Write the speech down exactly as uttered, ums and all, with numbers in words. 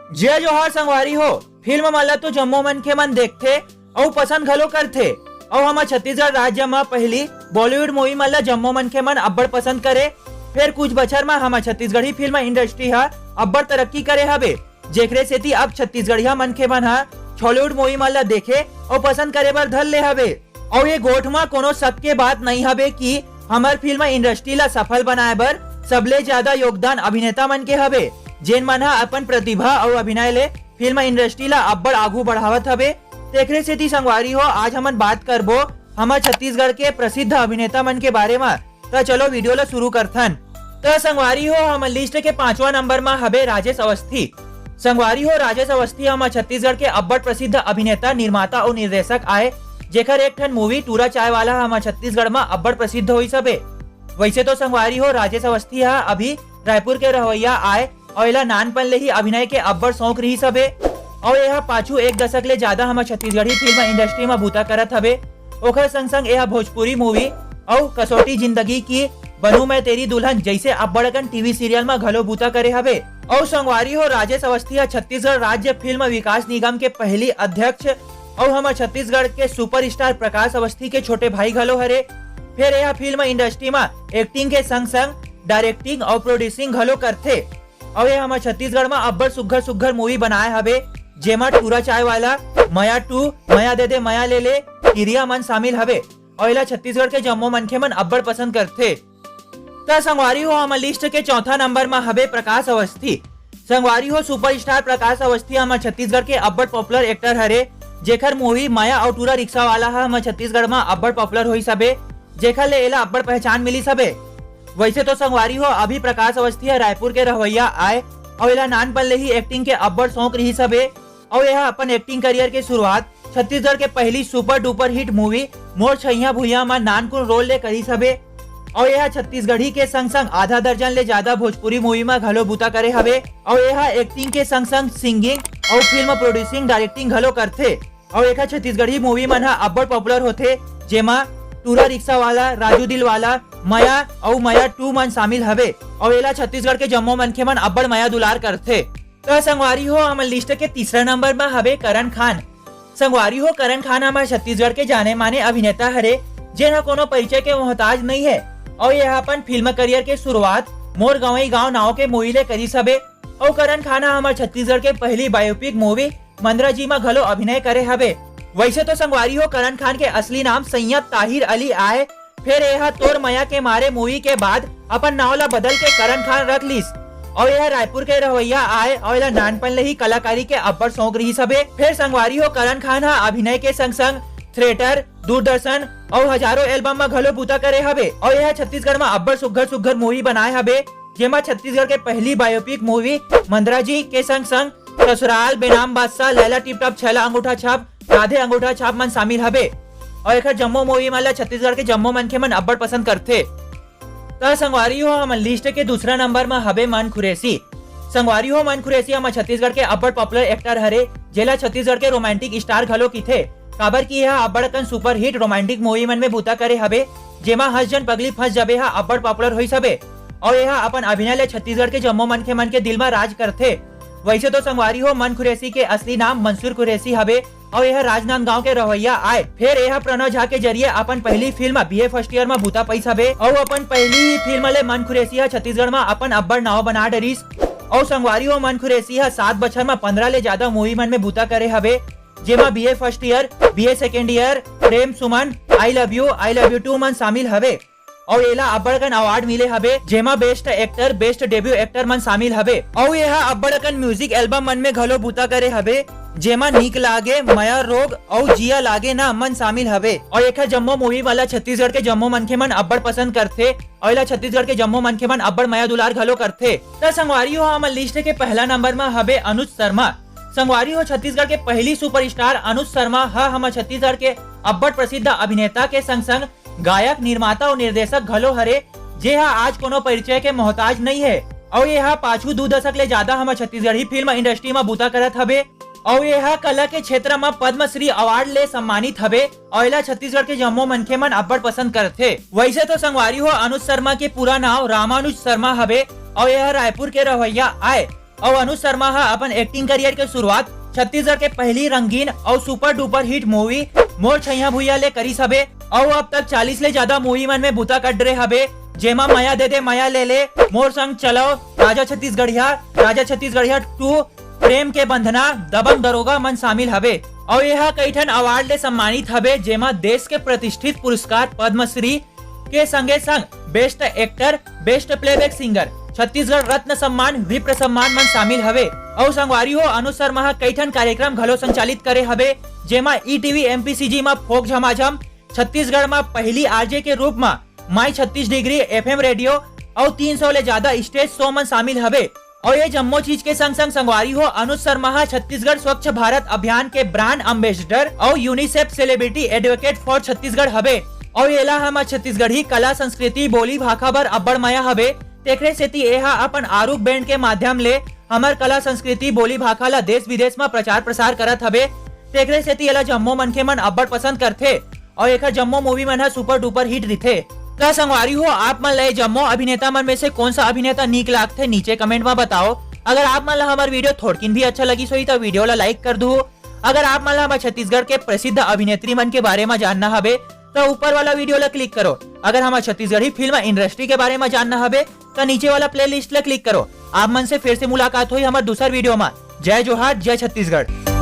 जय जोहार संगवारी हो। फिल्म मन ला तो जम्मो मनखे मन देखथे अउ पसंद घलो करथे। अउ हमर छत्तीसगढ़ राज्य म पहिली बॉलीवुड मूवी मन ला जम्मो मनखे मन अब्बड़ पसंद करे। फेर कुछ बछर म हमर छत्तीसगढ़ी फिल्म इंडस्ट्री ह अब्बड़ तरक्की करे हवे, जेखरे सेती अब छत्तीसगढ़िया मनखे मन ह छॉलीवुड मूवी मन ला देखे अउ पसंद करे बर धर ले हवे। अउ ये गोठ म कोनो शक के बात नइ हवे कि हमर फिल्म इंडस्ट्री ला सफल बनाए बर सबले ज्यादा योगदान अभिनेता मन के हवे, जेन मन ह अपन प्रतिभा अउ अभिनय ले फिल्म इंडस्ट्री ला अब्बड़ आगू बढ़ावत हवे। तेखरे सेती संगवारी हो, आज हमन बात करबो हमर छत्तीसगढ़ के प्रसिद्ध अभिनेता मन के बारे म। त चलो वीडियो ला शुरू करथन। त संगवारी हो, हमर लिस्ट के पांचवा नंबर म हबे राजेश अवस्थी। संगवारी हो, राजेश अवस्थी हमर छत्तीसगढ़ के अब्बड़ प्रसिद्ध अभिनेता, निर्माता अउ निर्देशक आय, जेखर एक ठन मूवी टूरा चाय वाला हमर छत्तीसगढ़ म अब्बड़ प्रसिद्ध होइस हबे। वैसे तो संगवारी हो, राजेश अवस्थी ह अभी रायपुर के रहवैया आय अउ एला नानपन ले ही अभिनय के अब्बड़ शौक रिहिस हबे अउ एहा पाछू एक दशक ले ज्यादा हमर छत्तीसगढ़ी फिल्म इंडस्ट्री म बूता करत हबे। ओखर संग संग एहा भोजपुरी मूवी अउ कसौटी जिंदगी की बनूं मैं तेरी दुल्हन जैसे अब्बड़ अकन टीवी सीरियल म घलो बूता करे हवे। अउ संगवारी हो, राजेश अवस्थी ह छत्तीसगढ़ राज्य फिल्म विकास निगम के पहिली अध्यक्ष अउ हमर छत्तीसगढ़ के सुपरस्टार प्रकाश अवस्थी के छोटे भाई घलो हरे। फेर एहा फिल्म इंडस्ट्री म एक्टिंग के संग संग डायरेक्टिंग अउ प्रोड्यूसिंग घलो करथे। अउ ये हमर छत्तीसगढ़ म अब्बड़ सुग्घर सुग्घर मूवी बनाए हवे, जेमा टूरा चाय वाला, मया टू, मया दे दे मया ले ले, किरिया मन शामिल हवे। अउ एला छत्तीसगढ़ के जम्मो मनखे मन अब्बड़ पसंद करथे। त संगवारी हो, हमर लिस्ट के चौथा नंबर म हवे प्रकाश अवस्थी। संगवारी हो, सुपरस्टार प्रकाश अवस्थी हमर छत्तीसगढ़ के अब्बड़ पॉपुलर एक्टर हरे, जेखर मूवी मया अउ टूरा रिक्शा वाला ह हमर छत्तीसगढ़ म अब्बड़ पॉपुलर होइस हबे, जेखर ले एला अब्बड़ पहचान मिलिस हबे। वैसे तो संगवारी हो, अभी प्रकाश अवस्थी ह रायपुर के रहवैया आय अउ एला नानपन ले ही एक्टिंग के अब्बड़ शौक रिहिस हबे अउ एहा अपन एक्टिंग करियर के शुरुआत छत्तीसगढ़ के पहिली सुपर डुपर हिट मूवी मोर छइहां भुइयां म नानकुन रोल ले करिस हबे। अउ एहा छत्तीसगढ़ी के संग संग आधा दर्जन ले ज्यादा भोजपुरी मूवी म घलो बूता करे हवे। अउ एहा एक्टिंग के संग संग सिंगिंग अउ फिल्म प्रोड्यूसिंग, डायरेक्टिंग घलो करथे। अउ एखर छत्तीसगढ़ी मूवी मन ह अब्बड़ पॉपुलर होथे, जेमा टूरा रिक्शा वाला, राजू दिलवाला, मया अउ मया टू मन शामिल हवे। अउ एला छत्तीसगढ़ के जम्मो मनखे मन अब्बड़ मया दुलार करथे। त संगवारी हो, हमर लिस्ट के तीसरा नंबर म हवे करण खान। संगवारी हो, करण खान हमर छत्तीसगढ़ के जाने माने अभिनेता हरे, जेन ह कोनो परिचय के मोहताज नइ हे। अउ ये ह अपन फिल्म करियर के शुरुआत मोर गंवई गांव नाव के मूवी ले करिस हबे। अउ करण खान ह हमर छत्तीसगढ़ के पहिली बायोपिक मूवी मंदरा जी म घलो अभिनय करे हवे। वैसे तो संगवारी हो, करण खान के असली नाम सैयद ताहिर अली आय, फेर एहा तोर मया के मारे मूवी के बाद अपन नाव ला बदल के करण खान रख लिस। अउ एहा रायपुर के रहवैया आय अउ एला नानपन ले ही कलाकारी के अब्बड़ शौक रिहिस हबे। फेर संगवारी हो, करण खान ह अभिनय के संग संग थिएटर, दूरदर्शन अउ हजारों एल्बम म घलो बूता करे हवे। अउ एहा छत्तीसगढ़ म अब्बड़ सुग्घर सुग्घर मूवी बनाए हवे, जेमा छत्तीसगढ़ के पहिली बायोपिक मूवी मंदरा जी के संग संग ससुराल, बेनाम बादशाह, लैला टिप टॉप, छैला अंगूठा छाप, राधे अंगूठा छाप मन शामिल हवे। अउ एखर जम्मो मूवी मन ला छत्तीसगढ़ के जम्मो मनखे मन अब्बड़ पसंद करथे। त संगवारी हो, हमर लिस्ट के दूसरा नंबर म हबे मन खुरेसी। संगवारी हो, मन खुरेसी हमर छत्तीसगढ़ के अब्बड़ पॉपुलर एक्टर हरे, जेला छत्तीसगढ़ के रोमांटिक स्टार घलो किथे, काबर कि एहा अब्बड़ अकन सुपरहिट रोमांटिक मूवी मन में बूता करे हवे, जेमा हंस झन पगली फंस जबे हा अब्बड़ पॉपुलर होइस हवे। अउ एहा अपन अभिनय ले छत्तीसगढ़ के जम्मो मनखे मन के दिल म राज करथे। वैसे तो संगवारी हो, मन खुरेसी के असली नाम मंसूर खुरेसी हवे अउ एहा राजनांदगांव के रहवैया आय। फेर एहा प्रणव झा के जरिए अपन पहली फिल्म बीए फर्स्ट ईयर म बूता पाइस हवे अउ अपन पहली ही फिल्म ले मन खुरेसी ह छत्तीसगढ़ म अपन अब्बड़ नाव बना डरिस। अउ संगवारी हो, मन खुरेसी ह सात बछर म पंद्रह ले ज्यादा मूवी मन में बूता करे हवे, जेमा BA first year, BA second year, Prem Suman, I love you, I love you two मन शामिल हवे। अउ एला अब्बड़ कन अवार्ड मिले हवे, जेमा best actor, best debut actor मन शामिल हवे। अउ एहा अब्बड़ अकन म्यूजिक एल्बम मन में घलो बूता करे हवे, जेमा नीक लागे, मया रोग अउ जिया लागे ना मन शामिल हवे। अउ एखर जम्मो मूवी वाला छत्तीसगढ़ के जम्मो मनखे मन अब्बड़ पसंद करथे, अउ एला छत्तीसगढ़ के जम्मो मनखे मन अब्बड़ मया दुलार घलो करथे। त संगवारी हो, हमर लिस्ट के पहला नंबर म हवे अनुज शर्मा। संगवारी हो, छत्तीसगढ़ के पहली सुपरस्टार अनुज शर्मा ह हमर छत्तीसगढ़ के अब्बड़ प्रसिद्ध अभिनेता के संग संग गायक, निर्माता अउ निर्देशक घलो हरे, जे ह आज कोनो परिचय के मोहताज नइ हे। अउ ये ह पाछू दू दशक ले ज्यादा हमर छत्तीसगढ़ी फिल्म इंडस्ट्री म बूता करत हवे। अउ ये ह कला के क्षेत्र म पद्मश्री अवार्ड ले सम्मानित हवे। अउ एला छत्तीसगढ़ के जम्मो मनखे मन अब्बड़ पसंद करथे। वैसे तो संगवारी हो, अनुज शर्मा के पूरा नाव रामानुज शर्मा हवे। अउ ये ह रायपुर के रहवैया आय। अउ अनुज शर्मा ह अपन एक्टिंग करियर के शुरुआत छत्तीसगढ़ के पहली रंगीन अउ सुपर डुपर हिट मूवी मोर छैया भुइया ले करिस हबे। अउ अब तक चालीस ले ज्यादा मूवी मन में बुता कर डरे हबे, जेमा मया दे दे मया ले ले, मोर संग चलो, राजा छत्तीसगढ़िया, राजा छत्तीसगढ़िया टू, प्रेम के बंधना, दबंग दरोगा मन शामिल हवे। अउ एहा कई ठन अवार्ड ले सम्मानित हवे, जेमा देश के प्रतिष्ठित पुरस्कार पद्मश्री के संगे संग best actor, best playback singer, Chhattisgarh रत्न सम्मान, विप्र सम्मान मन शामिल हवे। अउ संगवारी हो, अनुज शर्मा ह कई ठन कार्यक्रम घलो संचालित करे हवे, जेमा ई टीवी एमपीसीजी म फोक झमाझम, छत्तीसगढ़ म पहली आरजे के रूप म माई छत्तीस डिग्री एफएम रेडियो अउ तीन सौ ले ज्यादा स्टेज शो मन शामिल हवे। अउ ये जम्मो चीज के संग संग संगवारी हो, अनुज शर्मा ह छत्तीसगढ़ स्वच्छ भारत अभियान के ब्रांड एम्बेसडर अउ UNICEF celebrity advocate for Chhattisgarh हवे। अउ एला हमर छत्तीसगढ़ी कला, संस्कृति, बोली भाखा बर अब्बड़ मया हवे, तेखरे सेती एहा अपन आरूग बैंड के माध्यम ले हमर कला, संस्कृति, बोली भाखा ला देश विदेश म प्रचार प्रसार करत हवे। तेखरे सेती एला जम्मो मनखे मन अब्बड़ पसंद करथे। अउ एखर जम्मो मूवी मन ह सुपर डुपर हिट रिथे। त संगवारी हो, आप मन ला ये जम्मो अभिनेता मन में से कौन सा अभिनेता नीक लागथे, नीचे कमेंट म बताओ। अगर आप मन ला हमर वीडियो थोड़किन भी अच्छा लगिस होही, त वीडियो ला लाइक कर दू। अगर आप मन ला हमर छत्तीसगढ़ के प्रसिद्ध अभिनेत्री मन के बारे म जानना हवे, त ऊपर वाला वीडियो ला क्लिक करो। अगर हमर छत्तीसगढ़ी फिल्म इंडस्ट्री के बारे म जानना हवे, त नीचे वाला प्लेलिस्ट ला क्लिक करो। आप मन से फिर से मुलाकात होही हमर दूसर वीडियो म। जय जोहार, जय छत्तीसगढ़।